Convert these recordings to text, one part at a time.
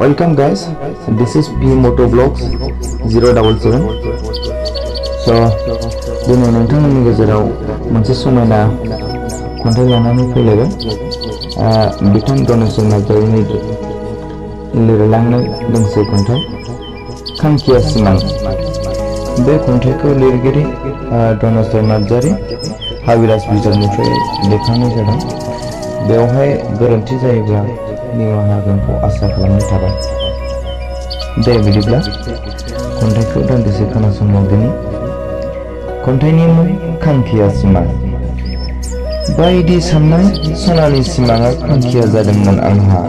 Welcome guys, this is Bodo Vlogs 077. So दिनै नोंथांमोननि गेजेराव मोनसे समायना खन्थाइ लानानै फैलायबाय। बिथां गणेश नार्जारिनि लिरलांनाय दोंसे खन्थाइ खांखिया सिमां। बे खन्थाइखौ लिरगिरि गणेश नार्जारि हाबिराज बिजाबनिफ्राय दैखांनाय जादों। बेवहाय गोरोन्थि जायोब्ला निमाहा होगोनखौ आसा खालामनाय थाबाय। दे बिदिब्ला खन्थाइखौ दान्दिसे खोनासंलांदिनि। खन्थाइनि मुं खांखिया सिमां। बायदि साननाय सनानि सिमाङा खांखिया जादोंमोन आंहा।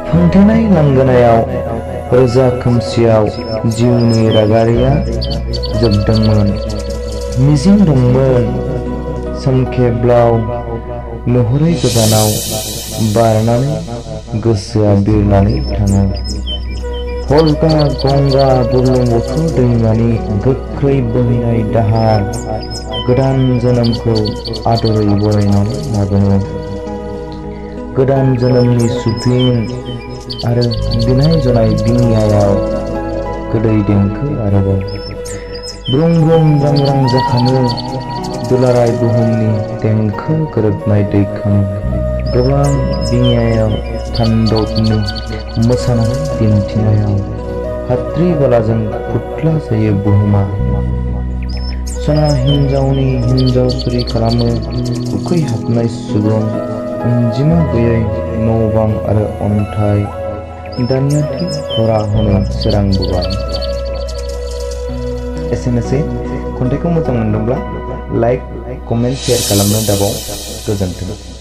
फांथेनाय लांगोनायाव रोजा खोमसियाव जिउनि रागारिया जोबदोंमोन। मिजिं दंमोन सोमखेब्लाव नुहुरै गोजानाव बारनानै गोसोआ बिरनानै थाङो। हल्गा गंगा बुरलुंबुथुर दैमानि गोख्रै बोहैनाय दाहार गोदान जोनोमखौ आदरै बरायनानै लाबोनो। गोदान जोनोमनि सुफिन आरो बिनाय जनाय बिङायाव गोदै देंखो आरोबाव। ब्रुं ब्रुं रां रां जाखाङो दुलाराय बुहुमनि देंखो गोरोबनाय दैखाङो। गोबां बिङायाव थान्डबनि मोसानाय दिन्थिनायाव हाद्रि बालाजों फुथ्ला जायो बुहुमा। सना हिन्जावनि हिन्जावसुरि खालामो उखैहाबनाय सुबुं अनजिमा गैयै न' बां आरो अन्थाइ। दानिया थि हरा हनै सोरांबोबाय। एसेनोसै। खन्थाइखौ मोजां मोनदोंब्ला लाइक, कमेन्ट, शेयार खालामनो दाबाव। गोजोन्थों।